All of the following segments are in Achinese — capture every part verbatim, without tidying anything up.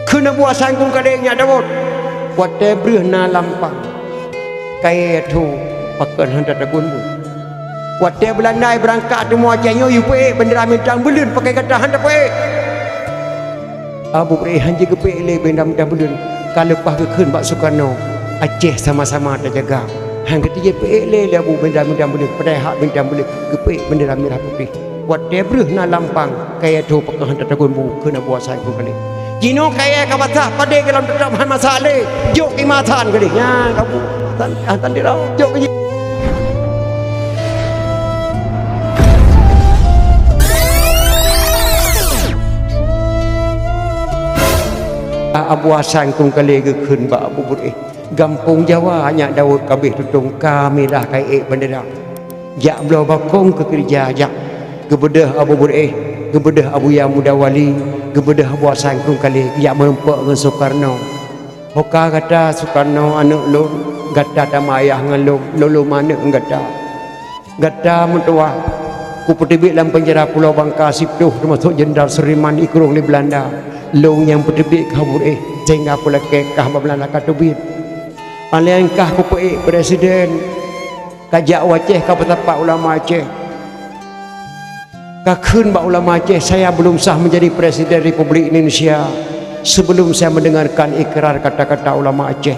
Kheun Abu Hasan Krueng Kalé nyak Daud, watée breuh na lampang, kayée tho pakon hana tagun bu. Watée Beulanda beurangkat teumeu Aceh nyoe, yue peuék bendera bintang buleuen, pakon gata hana tapeuék. Abu Beureuéh han jeuet geupeuék lé bendera bintang buleuen, ka leupah geukheun bak Sukarno, Aceh sama-sama tajaga. Han geuteupeue lé, lé Abu bendera bintang buleuen, padahai hak bintang buleuen geupeuék bendera mirah putéh. Watée breuh na lampang, kayée tho pakon hana tagun bu, kheun Abu Hasan Krueng Kalé. Jinoe kayée ka basah, padé gohlom teutap han masak lé. Jok keu Imam Hasan keudeh. Nyan ka bu, tan, ah, tan dirau. Jok keu jih. Abu Hasan Krueng Kalé geukheun bak Abu Beureuéh, gampông Jawa nyak Daud ka abéh tutong, ka mirah ka ék bendera. Jak bloe bakong keu keureuja, jak. Geubeudôh Abu Beureuéh, geubeudôh Abuya Muda Wali, geubeudôh Abu Hasan Krueng Kalé, jak meurumpok ngon Sukarno. Ho ka gata Sukarno aneuëk lôn, gata tamah ayah ngon lôn, lôn, lôn aneuëk ngon gata. Gata meutuwah, kupeuteubiet lam penjara Pulo Bangka siploh, teumasok Jenderal Sudirman ikurong lé Beulanda. Lôn nyang peuteubiet kah Abu Beureuéh, sehingga kulakée kah bak Beulanda ka teubiet. Alèh nyan kah kupeuék presiden. Ka jak u Aceh, ka peusapat ulama Aceh. Ka kheun bak ulama Aceh, "Saya belum sah menjadi Presiden Republik Indonesia sebelum saya mendengarkan ikrar kata-kata ulama Aceh."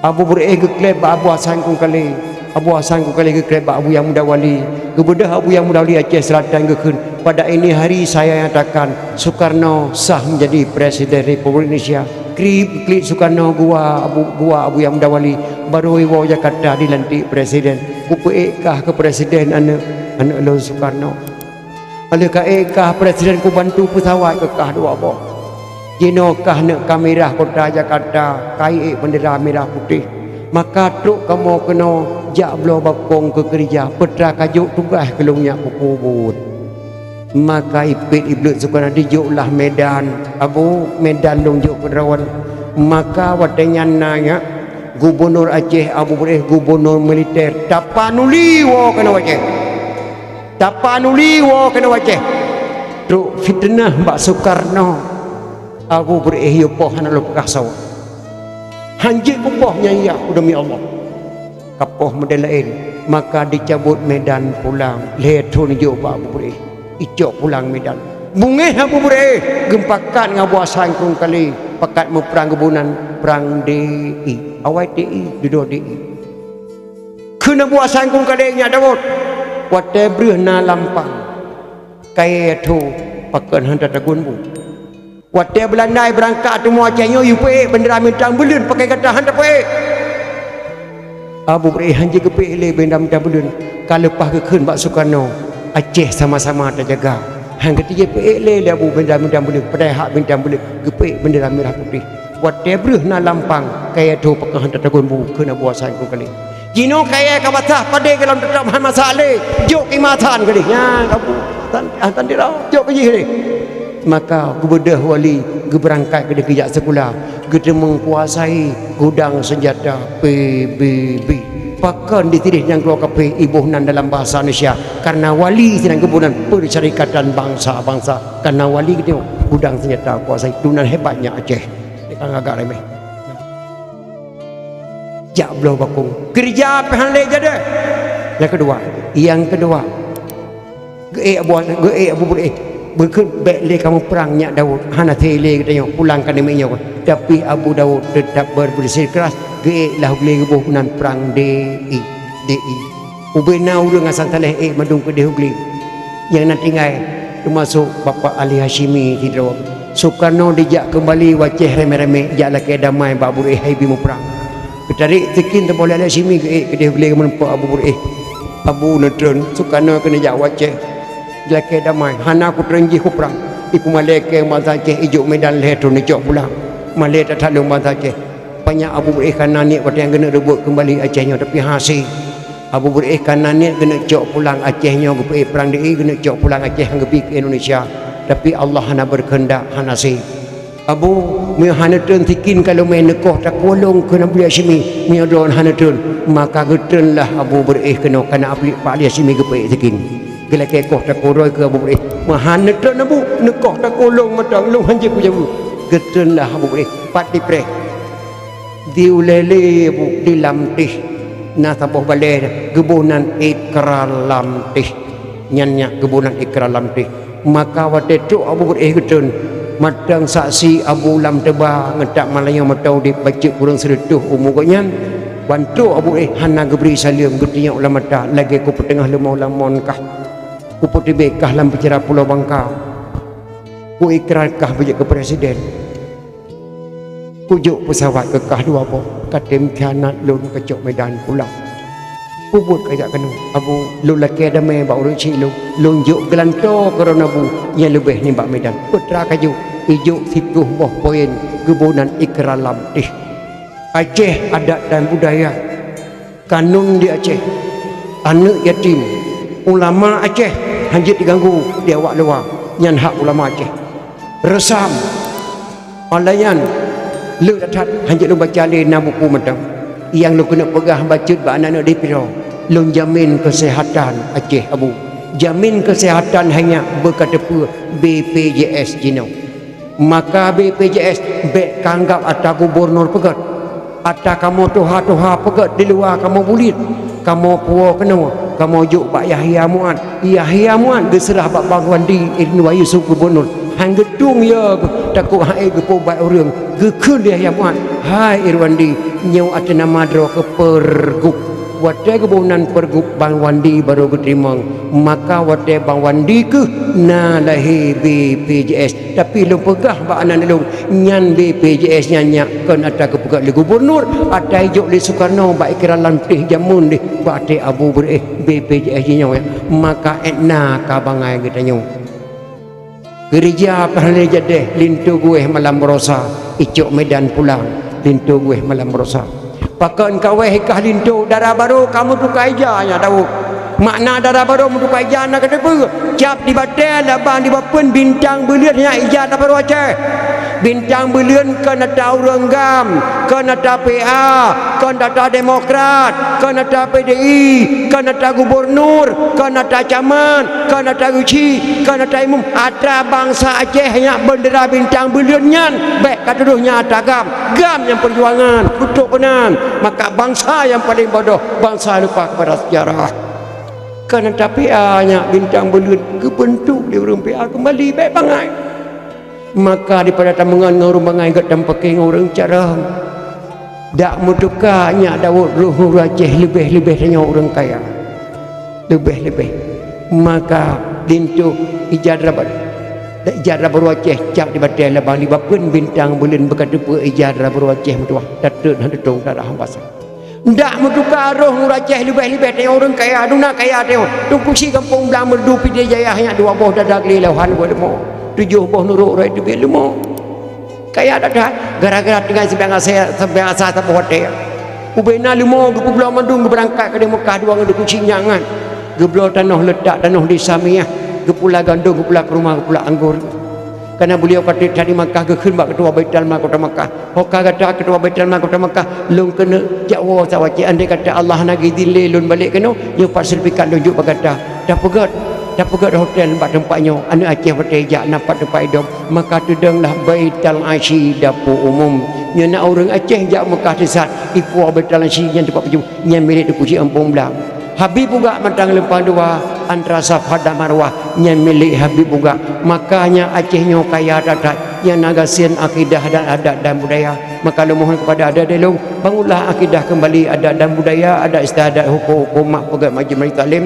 Abu Beureuéh geukleb bak Abu Hasan Krueng Kalé. Abu Hasan Krueng Kalé geukleb bak Abuya Muda Wali. Geubeudôh Abuya Muda Wali Aceh Selatan geukheun, "Pada ini hari saya nyatakan Sukarno sah menjadi Presiden Republik Indonesia." Krib klik Sukarno geuwa Abu, geuwa Abuya Muda Wali, barô iwoe Jakarta dilantik presiden. Kupeuék kah keu presiden aneuëk, aneuëk lôn Sukarno. Alèh ka ék kah presiden kubantu peusawat keu kah dua boh. Jinoe kah neuk ka mirah kota Jakarta, ka ék bendera mirah putéh. Maka trok kamoe keunoe jak bloe bakong keu keureuja, peutra ka jok tugaih keu lôn nyak peubuet. Maka ipét ibleuet Sukarno dijok lah Medan. Abu, Medan lôn jok keudroe. Maka watée nyan na nyak, Gubunur Aceh Abu Beureuéh, gubunur militer, tapanuli woe keunoe Aceh. Tapanuli woe keunoe Aceh. Trok fiteunah bak Sukarno. Abu Beureuéh yue poh hana lôn peugah sawa. Han jeuet kupoh nyan yah, demi Allah. Ka poh model laén, maka dicabot Medan pulang, lhée thon jok bak Abu Beureuéh, icok pulang Medan. Beungéh Abu Beureuéh, geupakat ngon Abu Hasan Krueng Kalé, pakat meuprang geuboh nan prang D I. Awai D I, dudoe D I. Kheun Abu Hasan Krueng Kalé nyak Daud, watée breuh na lampang, kayée tho pakon hana tagun bu. Watée Beulanda beurangkat teumeu Aceh nyoe, yue peuék bendera bintang buleuen, pakon gata hana tapeuék. Abu Beureuéh han jeuet geupeuék lé bendera bintang buleuen, ka leupah geukheun bak Sukarno, "Aceh sama-sama tajaga." Han geuteupeue lé, lé Abu bendera bintang buleuen, padahai hak bintang buleuen geupeuék bendera mirah putéh. Watée breuh na lampang, kayée tho pakon hana tagun bu, kheun Abu Hasan Krueng Kalé. Jinoe kayée ka basah, padé gohlom teutap han masak lé. Jok keu Imam Hasan keudeh. Nyan ka bu, tan, ah, tan dirau. Jok keu jih keudeh. Maka geubeudôh wali geubeurangkat keudeh geujak sikula, geuteumeung kuasai gudang seunjata P B B. Pakon di sideh nyang keuluwa kaphé iboh nan dalam bahasa Indonesia? Karena wali sidang geuboh nan Persyarikatan Bangsa-Bangsa. Karena wali geutanyoe gudang seunjata kuasai. Tunan hebatnya Aceh. Agak remeh. Jak bloe bakong. Keureuja pih hana lé jadi. Nyang keudua, nyang keudua, geuék Abu, geuék Abu Beureuéh. Beukeuet bék lé kamoe prang nyak Daud. Hana lé geutanyoe, pulang keunoe nyoe. Tapi Abu Daud teutap beubeuseukeuras, geuék lah u glé geuboh nan prang D I, D I. Ubé na ureuëng asai Saleh ék mandum keudeh u glé. Nyang na tinggai, teumasok Bapak Ali Hasyimi sidroe. Sukarno dijak keumbali u Aceh ramé-ramé, jak lakée damai bak Abu Beureuéh hai bi muprang. Geutarek sikin teubôh lé Ali Hasyimi geuék keudeh u glé meurumpok Abu Beureuéh. Abu neutreun, Sukarno keuneuk jak u Aceh. Lakée damai, hana kutreun jih kuprang. Ipeumalée keu bansa Aceh, ijok Medan lhée thon icok pulang. Malée that-that lôn bansa Aceh. Panya Abu Beureuéh ka na niet watée nyan geuneuk reubot keumbali Aceh nyoe, tapi hase. Abu Beureuéh ka na niet geuneuk cok pulang Aceh nyoe geupeuék prang D I, geuneuk cok pulang Aceh han geubri keu Indonesia. Tapi Allah hana beukeuheundak, hana se. Abu, meunyoe hana treun sikin ka lôn mé neukoh takue lôn keu Nabi Hasyimi, meunyoe droen hana treun, maka geutreun lah Abu Beureuéh keunoe, kana Abu Pak Ali Hasyimi geupeuék sikin. Geulakée koh takue droe keu Abu Beureuéh. Meunyoe hana treun Abu, neukoh takue lôn mantong, lôn han jeuet kujabu. Geutreun lah Abu Beuréh, pat dipreh. Di ulèe lé Abu di Lamteh, na saboh balèe geuboh nan Ikra Lamteh. Nyan nyak geuboh nan Ikra Lamteh. Maka watèe trok Abu Beuréh geutreun, mantong saksi Abu Lam Teuba ngon Tat Malayo Mata Udép, bacut kureueng sireutôh umu gobnyan. Ban trok Abu Beuréh hana geubri saleuem, geutunyok lam mata lagèe kupeuteungoh leumo lam mon kah, kupeuteubiet kah lam peucara Pulo Bangka. Ku ikrar kah beujeuet keu presiden. Kujok peusawat keu kah dua boh, ka tem khianat lôn keucok Medan pulang. Peubuet kajak keunoe, Abu, lôn lakèe damé bak ureueng chik lôn, lôn jok geulantoe keu droeneuh Abu nyang leubeh nibak Medan. Peutra kajok, ijok siplôh boh poin geuboh nan Ikra Lamteh. Aceh adat dan budaya. Kanun di Aceh, aneuk yatim, ulama Aceh hanjeuet diganggu di awak luwa, nyan hak ulama Aceh. Reusam, alayan, le that-that hanjeuet lôn baca lé na buku mantong. Nyang lôn keuneuk peugah bacut bak aneuk-aneuk di Pidie, lôn jamin keuseuhatan Aceh, Abu. Jamin keuseuhatan hai nyak beuka teupeue B P J S jinoe. Maka B P J S bèk kanggab atra gubunur peugèt, atra kamoe tuha-tuha peugèt di luwa kamoe buliet, kamoe puwoe keunoe, kamoe jok bak Yahya Mu'ad. Yahya Mu'ad geuseurah bak Bang Wandi Irnua Yusuf gubunur. Han geutung ya, takot han ék geupeubat ureueng. Geukheun lé Yahya Mu'ad, "Hai Irwandi, nyoe ateueh nama droe keuh Pergub." Watèe geuboh nan Pergub, Bang Wandi barô geuteurimong. Maka watèe Bang Wandi keuh na lahé B P J S. Tapi lôn peugah bak aneuk lôn, nyan B P J S nyan nyak kon atra geupeugah lé gubunur, atra ijok lé Sukarno bak Ikra Lamteh jameun deh bak até Abu Beuréh B P J S jinoe nyan. Maka étna ka bangai geutanyoe. Keureuja peuhana jadeh linto guwéh malam barosa, icok Medan pulang, linto guwéh malam barosa. Pakon kawéh kah linto dara barô ka meutuka ija nyak Daud. Makna dara barô meutuka ija na kateupeue, cap di batèe labang di bapeuen bintang buleuen nyan ija dara barô Aceh. Bintang buleuen kon atra ureueng GAM, kon atra P A, kon atra Demokrat, kon atra P D I, kon atra gubunur, kon atra camat, kon atra geuchik, kon atra imum, atra bansa Aceh nyak beundera bintang buleuen nyan, bèk katudoh nyan atra GAM. GAM nyang peujuangan, putôk keunan, maka bansa nyang paleng bodoh, bansa lupa kepada sejarah. Kon atra P A nyak bintang buleuen geubeuntuk lé ureueng P A keumbali, bèk bangai. Maka daripada tameungon ngon ureueng bangai, gèt tameupakè ngon ureueng carông. Dak meutuka nyak Daud roh ureueng Aceh leubeh-leubeh tanyoe ureueng kaya. Leubeh-leubeh. Maka linto ija dara barô, ija dara barô Aceh cap di batèe labang di bapeuen bintang buleuen beuka teupeue ija dara barô Aceh meutuwah. Tateut hana tutông darah basa. Ndak meutuka roh ureueng Aceh leubeh-leubeh tanyoe ureueng kaya, duna kaya tanyoe. Teungku Chik Gampông Blang Meureudu Pidie Jaya nyan dua boh dada glé lôn han geuleumô. Tujoh boh nurok rot teubiet leumô. Kaya that-that, gara-gara tinggai sibiang asai, sibiang asai saboh watèe. Ubena leumô geupeubloe mandum geubeurangkat keu di Meukah dua ngon Teungku Chik nyan nyan. Geubloe tanoh leutak, tanoh di Samiah, geupula gandom, geupula kurma, geupula anggô. Kareuna beuliau ka trép that di Makkah geukheun bak keutua Baitul Mal kota Makkah, "Ho ka gata keutua Baitul Mal kota Makkah, lôn keuneuk jak woe sawacie. Andai kata Allah hana geuidhin lé lôn balek keunoe, nyoe pat seurtifikat lôn jok bak gata. Tapeugèt, tapeugèt hotel bak teumpat nyoe. Aneuk Aceh watèe jak na pat teumpat idong, maka teudong lah Baitul Asyi, dapur umum. Nyoe na ureueng Aceh jak Makkah teusat, ipuwoe Baitul Asyi nyan teumpat peujeuet, nyan milék Teungku Chik Gampông Blang." Habib Bugak mantong leumpang dua, antara Safa dan Marwah, nyan milék Habib Bugak. Makanya Aceh nyoe kaya that-that, nyang na gasien akidah dan adat dan budaya. Maka lôn mohon kepada adat-adat lôn, bangunlah akidah kembali, adat dan budaya, adat istiadat, hukum-hukum, mak peugèt, majlis-majlis taklim.